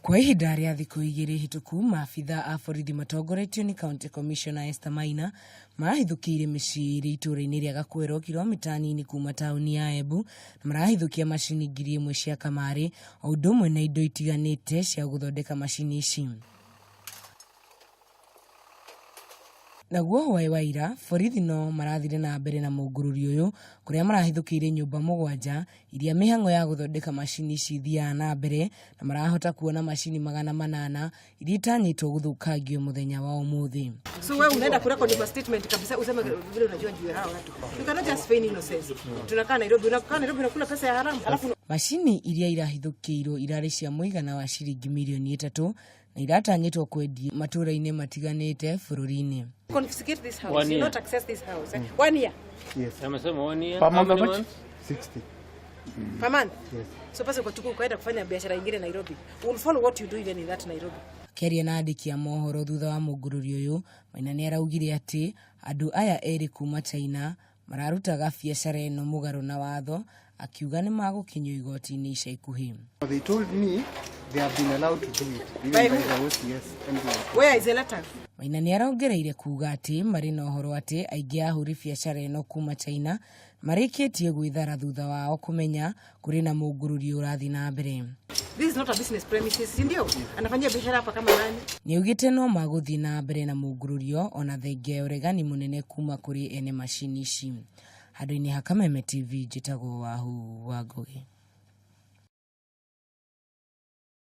Kwa ihinda rĩa thikũ igĩrĩ hĩtũku, maabitha a borithi matongoretio nĩ County Commissioner Esther Maina marahithũkĩire mĩciĩ ĩrĩ itũũra-inĩ rĩa Gakwero kilomita nini kuma taũni ya Embu na marahithũkia macini 1000 cia kamarĩ o ũndũ ũmwe na indo itiganĩte cia gũthondeka macini ici. Naguo hwaĩ wa ira, borithi no marathire na mbere na mũngũrũri ũyũ kũrĩa marahithũkĩire nyũmba mũgwanja iria mĩhang'o ya gũthondeka macini ici ithiaga na mbere na marahota kuona macini 800 iria itanyĩtwo gũthũkangio mũthenya wa ũmũthĩ. So wewe unaenda kurekodi kwa statement kabisa useme vile unajua juu ya hao watu. You cannot just feign innocence. Tunakaa Nairobi, unakaa Nairobi unakula pesa ya haramu. Alafu Macini iria irahithũkĩirwo irarĩ cia mũigana wa ciringi mirioni 3 na iratanyĩtwo kwendio matũũra-inĩ matiganĩte bũrũri-inĩ. Confiscate this house. One You year. not access this house. Eh? 1 year. Yes. Amesema 1 year. Per How month, many how much? months? 60. Per month. Yes. So pesa ukachukua ukaenda kufanya biashara ingine Nairobi. We'll follow what you do even in that Nairobi. Akĩaria na andĩki a mohoro thutha wa mũngũrũri ũyũ, Maina nĩaraugire atĩ andũ aya erĩ kuma China mararutaga biacara ĩno mũgarũ na watho, akiuga nĩmagũkinyio igoti-inĩ ica ikuhĩ. They told me they have been allowed to do it, even By by who? the OCS. And the Where is the letter? Maina nĩarongereire kuga atĩ marĩ na ũhoro atĩ aingĩ a ahũri biacara ĩno kuma China marĩkĩtie gwĩthara thutha wao kũmenya kũrĩ na mũngũrũri ũrathiĩ na mbere. This is not a business premises, si ndio? Anafanyia biashara hapa kama nani? Nĩaugĩte no magũthiĩ na mbere na mũngũrũrio ona thengia ya ũregani mũnene kuma kũrĩ ene macini ici. Handũ-inĩ ha Kameme TV njĩtagwo Wahu wa Ngũgĩ.